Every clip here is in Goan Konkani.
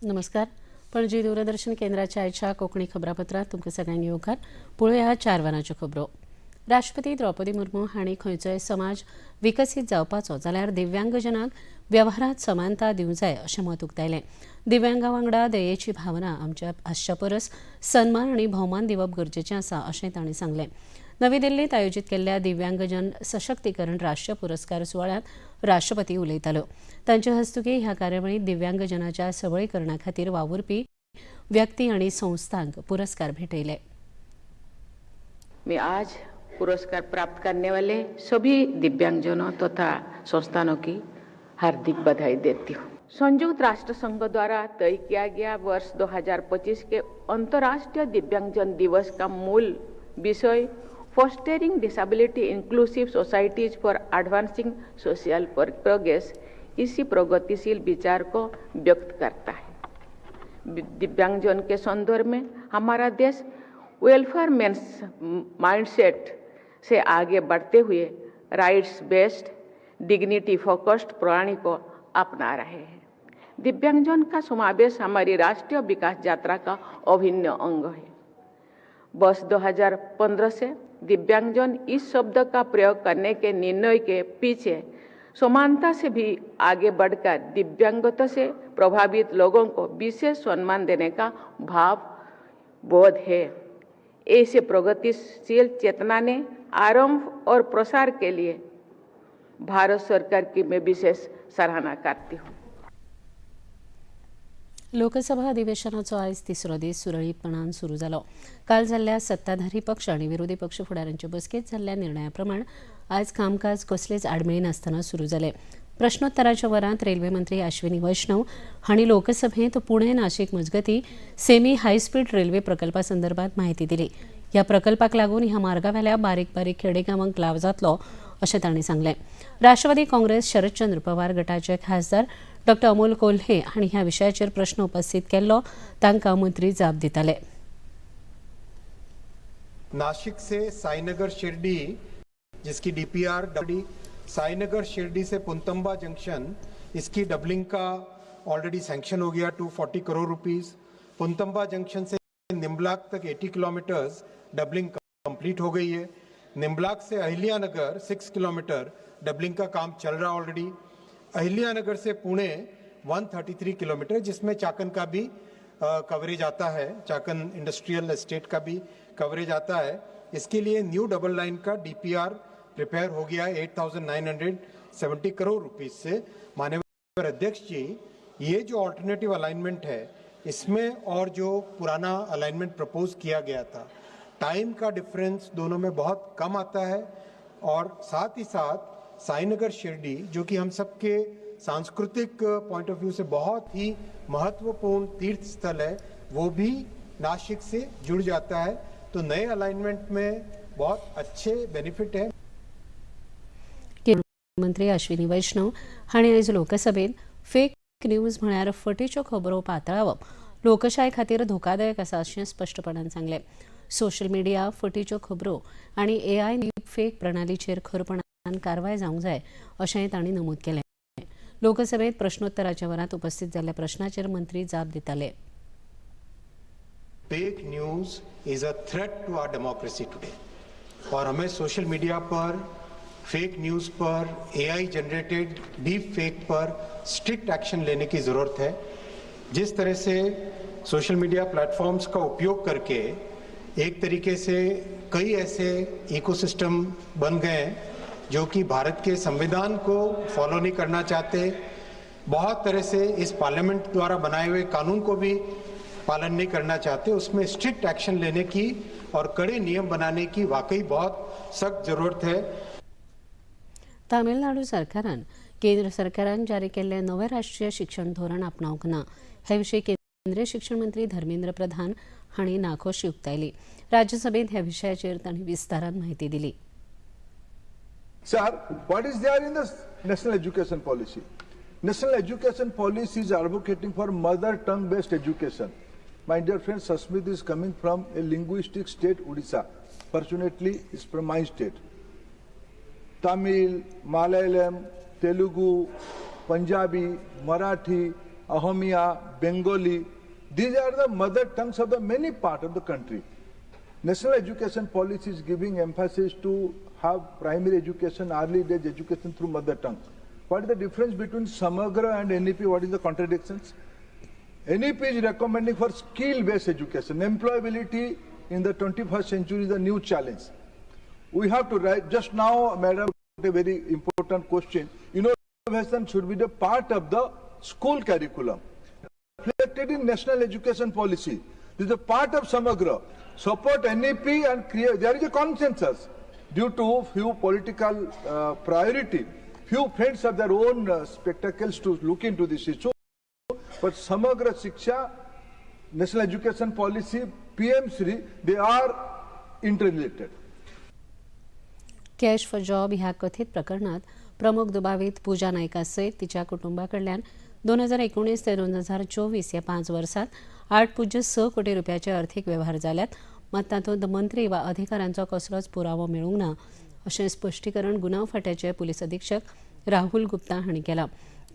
नमस्कार. पणजी दूरदर्शन केंद्राच्या आयच्या कोंकणी खबरापत्रांत तुमकां सगळ्यांक येवकार. पळोवया 4 वरांच्यो खबरो. राष्ट्रपती द्रौपदी मुर्मू हांणी खंयचोय समाज विकसीत जावपाचो जाल्यार दिव्यांगजनांक वेव्हारांत समानता दिवंक जाय अशें मत उक्तायलें. दिव्यांगा वांगडा दयेची भावना आमच्या आसच्या परस सन्मान आनी भोवमान दिवप गरजेचें आसा अशें तांणी सांगलें. नवी दिल्लीत आयोजीत केल्ल्या दिव्यांगजन सशक्तीकरण राष्ट्रीय पुरस्कार सुवाळ्यांत राष्ट्रपती उलयताल्यो. तांचे हस्तुकीं ह्या कार्यावळींत दिव्यांगजनाच्या सबळीकरणा खातीर वावुरपी व्यक्ती आनी संस्थांक पुरस्कार भेटयले. मैं आज पुरस्कार प्राप्त करने वाले सभी दिव्यांगजनों तथा संस्थानों की हार्दिक बधाई देती हूँ। संयुक्त राष्ट्र संघ द्वारा तय किया गया वर्ष 2025 के अंतर्राष्ट्रीय दिव्यांगजन दिवस का मूल विषय "Fostering Disability Inclusive Societies for Advancing Social Progress" इसी प्रगतिशील विचार को व्यक्त करता है। दिव्यांगजन के संदर्भ में हमारा देश वेलफेयर माइंडसेट से आगे बढ़ते हुए राइट्स बेस्ड, डिग्निटी फोकस्ड प्रणाली को अपना रहे हैं। दिव्यांगजन का समावेश हमारी राष्ट्रीय विकास यात्रा का अभिन्न अंग है। वर्ष 2015 से दिव्यांगजन इस शब्द का प्रयोग करने के निर्णय के पीछे समानता से भी आगे बढ़कर दिव्यांगता से प्रभावित लोगों को विशेष सम्मान देने का भाव बोध है। ऐसे प्रगतिशील चेतना ने आरंभ और प्रसार के लिए भारत सरकार की मैं विशेष सराहना करती हूँ। लोकसभा अधिवेशनाचो आयज तिसरो दीस सुरळीतपणान सुरू जालो. काल जाल्ल्या सत्ताधारी पक्ष आनी विरोधी पक्ष फुडाऱ्यांचे बसकेंत जाल्ल्या निर्णया प्रमाण आयज कामकाज कसलेच आडमेळी नासतना सुरू जालें. प्रश्नोत्तराच्या वरांत रेल्वे मंत्री अश्विनी वैष्णव हांणी लोकसभेंत पुणे नाशिक मजगती सेमी हायस्पीड रेल्वे प्रकल्पा संदर्भात म्हायती दिली. ह्या प्रकल्पाक लागून ह्या मार्गावेल्या बारीक बारीक खेडेगांवांक लाव जातलो अशें तांणी सांगलें. राष्ट्रवादी काँग्रेस शरदचंद्र पवार गटाचे खासदार डॉक्टर अमोल कोल्हे हांणी ह्या विशयाचेर प्रश्न उपस्थित केल्लो. तांकां मंत्री जाप दिताले. नासिक से साईनगर शिरडी, जिसकी डीपीआर, साईनगर शिरडी से पुणतांबा जंक्शन, इसकी डबलिंग का ऑलरेडी सैंक्शन हो गया, 240 करोड़ रुपीस। पुणतांबा जंक्शन से निम्बलाग तक 80 किलोमीटर्स डबलिंग कंप्लीट हो गई है। निम्बलाग से अहिल्यानगर 6 किलोमीटर डबलिंग का काम चल रहा है ऑलरेडी। अहिल्यानगर से पुणे 133 किलोमीटर, जिसमें चाकन का भी कवरेज आता है, चाकन इंडस्ट्रियल एस्टेट का भी कवरेज आता है, इसके लिए न्यू डबल लाइन का डीपीआर प्रिपेयर हो गया है 8,970 करोड़ रुपीस से। माननीय अध्यक्ष जी, ये जो ऑल्टरनेटिव अलाइनमेंट है इसमें और जो पुराना अलाइनमेंट प्रपोज किया गया था, टाइम का डिफरेंस दोनों में बहुत कम आता है और साथ ही साथ साईनगर शिरडी, जो कि हम सबके सांस्कृतिक पॉइंट ऑफ व्यू से बहुत ही महत्वपूर्ण तीर्थ स्थल है, वो भी नासिक से जुड़ जाता है। तो नए अलाइनमेंट में बहुत अच्छे बेनिफिट है। मंत्री अश्विनी वैष्णव हांणी आयज लोकसभेत फेक न्यूज म्हळ्यार फटीच्यो खबरो पातळावप लोकशाय खातीर धोकादायक आसा अशें स्पश्टपणान सांगलें. सोशल मिडिया, फटीच्यो खबरो आनी एआय फेक प्रणालीचेर खरपणान कारवाय जावंक जाय अशेंय तांणी नमूद केलें. लोकसभेत प्रश्नोत्तराच्या वरांत उपस्थित जाल्ल्या प्रश्नाचेर मंत्री जाप दिताले. Fake news is a threat to our democracy today और हमें सोशल मीडिया पर फेक न्यूज पर, एआई जनरेटेड डीप फेक पर स्ट्रिक्ट एक्शन लेने की जरूरत है। जिस तरह से सोशल मीडिया प्लेटफॉर्म्स का उपयोग करके एक तरीके से कई ऐसे इकोसिस्टम बन गए हैं जो कि भारत के संविधान को फॉलो नहीं करना चाहते, बहुत तरह से इस पार्लियामेंट द्वारा बनाए हुए कानून को भी पालन नहीं करना चाहते, उसमें स्ट्रिक्ट एक्शन लेने की और कड़े नियम बनाने की वाकई बहुत सख्त जरूरत है। तामिळनाडू सरकारान केंद्र सरकारान जारी केल्लें नवें राष्ट्रीय शिक्षण धोरण आपणावंक ना. हे विशीं केंद्रीय शिक्षण मंत्री धर्मेंद्र प्रधान हांणी नाखोशी उक्तायली. राज्यसभेत ह्या विशयाचेर तांणी विस्तारान म्हायती दिली. Sir, what is there in the national education policy? National education policy is advocating for mother tongue based education. My dear friend Sasmit is coming from a linguistic state, Odisha. Fortunately, it's from my state. Tamil, Malayalam, Telugu, Punjabi, Marathi, Ahomiya, Bengali. These are the mother tongues of the many part of the country. National education policy is giving emphasis to have primary education, early days education through mother tongue. What is the difference between Samagra and NEP? What is the contradictions? NEP is recommending for skill-based education. Employability in the 21st century is a new challenge. We have to write, just now, madam, a very important question. Innovation should be the part of the school curriculum. Reflected in national education policy. This is a part of Samagra. Support NEP and create, there is a consensus due to few political priority, few friends have their own spectacles to look into this issue. But Samagra Shiksha, National Education Policy, PM Shri, they are interrelated. Cash for job ह्या कथीत प्रकरणात प्रमुख दुबावीत पूजा नायका सयत तिच्या कुटुंबाकडल्यान 2019 ते 2024 ह्या 5 वर्सात 8.6 कोटी रुपयाचे अर्थीक वेव्हार जाल्यात, मात तातूंत मंत्री वा अधिकाऱ्यांचो कसलोच पुरावो मेळूंक ना अशें स्पश्टीकरण गुन्यांव फांट्याचे पुलीस अधीक्षक राहुल गुप्ता हांणी केलां.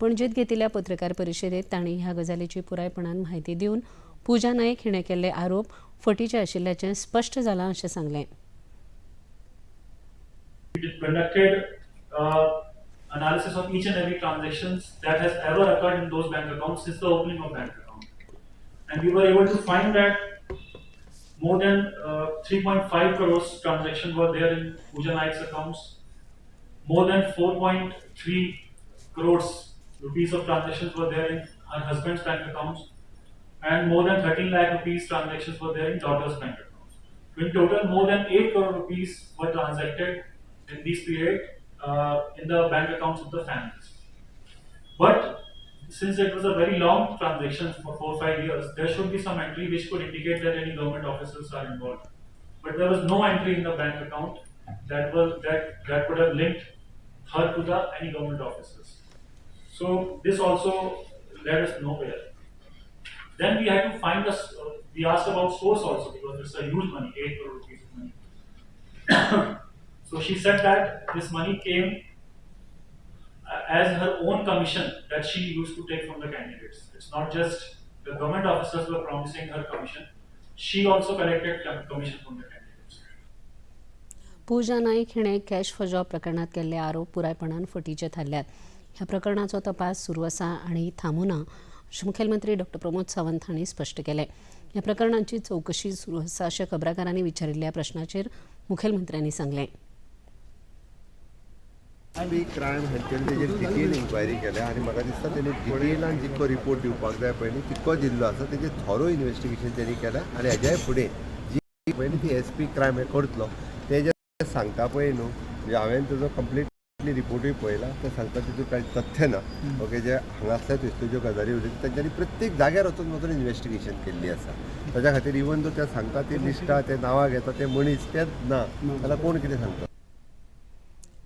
पणजेंत घेतिल्ल्या पत्रकार परिशदेंत तांणी ह्या गजालीची पुरायपणान म्हायती दिवन पूजा नायक हिणें केल्ले आरोप फटीचे आशिल्ल्याचें स्पश्ट जालां अशें सांगलें. We conducted analysis of each and every transactions that has ever occurred in those bank accounts since the opening of bank account, and we were able to find that more than 3.5 crores transactions were there in Pooja Naik's accounts, more than 4.3 crores rupees of transactions were there in her husband's bank accounts, and more than 13 lakh rupees transactions were there in daughter's bank accounts. In total, more than 8 crore rupees were transacted in this period in the bank accounts of the families. But since it was a very long transaction for 4 or 5 years, there should be some entry which could indicate that any government officers are involved. But there was no entry in the bank account that that would have linked her to the any government officers. So this also led us nowhere. Then we had to find us. We asked about source also because it's a huge money, 8 crore rupees of money. So she said that this money came as her own commission that she used to take from the candidates. It's not just the government officers were promising her commission. She also collected commission from the candidates. Pooja Naik हिणें कॅश फॉर जॉब प्रकरणात केल्ले आरोप पुरायपणान फटीचे थारल्यात. ह्या प्रकरणाचो तपास सुरू आसा आनी थांबू ना अशें मुखेलमंत्री डॉक्टर प्रमोद सावंत हांणी स्पश्ट केलें. ह्या प्रकरणाची चवकशी सुरू आसा अशें खबराकारांनी विचारिल्ल्या प्रश्नाचेर मुखेलमंत्र्यांनी सांगलें. पी क्रायम हांचेर तेजेर डिटेल इन्क्वायरी केल्या आनी म्हाका दिसता तेणी डिटेलान जितको रिपोर्ट दिवपाक जाय पळय तितको दिल्लो आसा. तेजेर थोरो इन्वेस्टिगेशन तेणी केल्या आनी हेज्याय फुडें जी पळय ती एस पी क्रायम हें करतलो ते जे सांगता पळय न्हू, म्हणजे हांवें तेजो कंप्लिटली रिपोर्टूय पळयला, ते सांगता तितून कांय तथ्य ना. ओके, जे हांगासल्या थंयसल्यो ज्यो गजाली उलयता तेंच्यांनी प्रत्येक जाग्यार वचून वचून इन्वेस्टिगेशन केल्ली आसा. ताच्या खातीर इवन दो ते सांगता ती लिस्टां ते नांवां घेता ते मनीस तेच ना जाल्यार कोण कितें सांगता.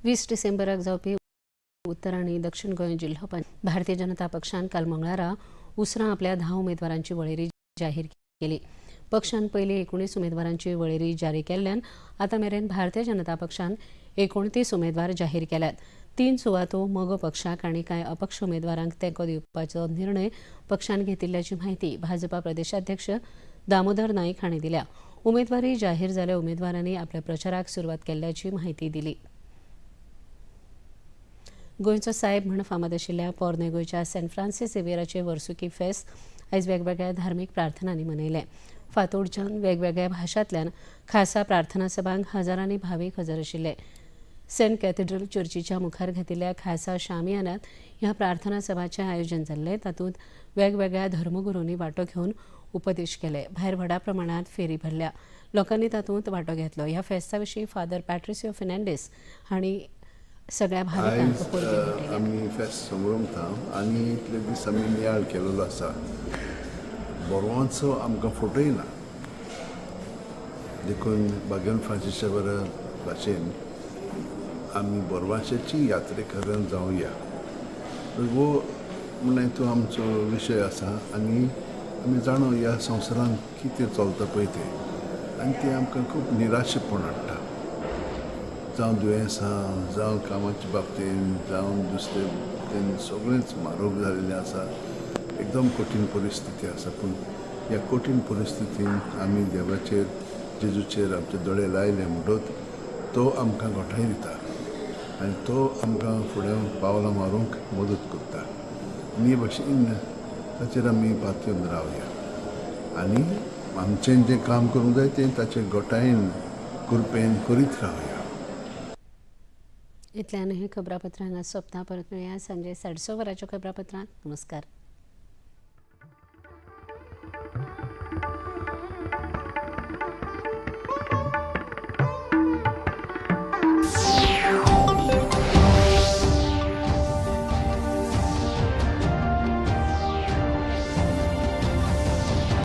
20 डिसेंबराक जावपी उत्तर आनी दक्षिण गोंय जिल्हो पंचायत भारतीय जनता पक्षान काल मंगळारा उसरां आपल्या 10 उमेदवारांची वळेरी जाहीर केली. पक्षान पयलीं 19 उमेदवारांची वळेरी जारी केल्ल्यान आतां मेरेन भारतीय जनता पक्षान 29 उमेदवार जाहीर केल्यात. 3 सुवातो मगो पक्षाक आनी कांय अपक्ष उमेदवारांक तेंको दिवपाचो निर्णय पक्षान घेतिल्ल्याची म्हायती भाजपा प्रदेशाध्यक्ष दामोदर नाईक हांणी दिल्या. उमेदवारी जाहीर जाल्या उमेदवारांनी आपल्या प्रचाराक सुरवात केल्ल्याची म्हायती दिली. गोंयचो साहेब म्हण फामाद आशिल्ल्या पोरणे गोंयच्या सेंट फ्रांसीस झेवियराचे वर्सुकी फेस्त आयज वेगवेगळ्या धार्मीक प्रार्थनांनी मनयलें. फातोडच्यान वेगवेगळ्या भाशांतल्यान खासा प्रार्थना सभांक हजारांनी भावीक हजर आशिल्ले. सेंट कॅथेड्रल चर्चीच्या मुखार घातिल्ल्या खासा शामियानात ह्या प्रार्थना सभाचें आयोजन जाल्लें. तातूंत वेगवेगळ्या धर्मगुरूंनी वांटो घेवन उपदेश केले. भायर व्हडा प्रमाणांत फेरी भरल्या. लोकांनी तातूंत वांटो घेतलो. ह्या फेस्ता विशीं फादर पॅट्रिसियो फेर्नांडीस हांणी सगळ्या भाविकांक आयज परबीं भेटयल्या. आमी फेस्त संभ्रमता आनी इतले दीस आमी नियाळ केलेलो आसा. बरोवांचो आमकां फोटोय ना, देखून बागेवन फ्रांसिसा बरा भाशेन आमी बोरवांशाची यात्रेकरण जावया हो म्हणल्यार तो आमचो विशय आसा. आनी आमी जाणो ह्या संवसारांत कितें चलता पळय तें, आनी तें आमकां खूब निराशेपण हाडटा, जावं दुयेंसां, जावं कामाच्या बाबतीन, जावं दुसरे बाबतीन, सगळेंच म्हारोग जाल्लें आसा. एकदम कठीण परिस्थिती आसा. पूण ह्या कठीण परिस्थितीन आमी देवाचेर, जेजूचेर आमचे दोळे लायले म्हणटच तो आमकां गोठाय दिता आनी तो आमकां फुडें पावलां मारूंक मदत करता. आनी हे भशेन ताचेर आमी पातयेवन रावया आनी आमचें जें काम करूंक जाय तें ताचे गोठायेन, कृपेन करीत रावया. इतल्यान हें खबरापत्र हांगा सोंपता. परत मेळया सांजे 6:30 वरांच्या खबरापत्रांत. नमस्कार.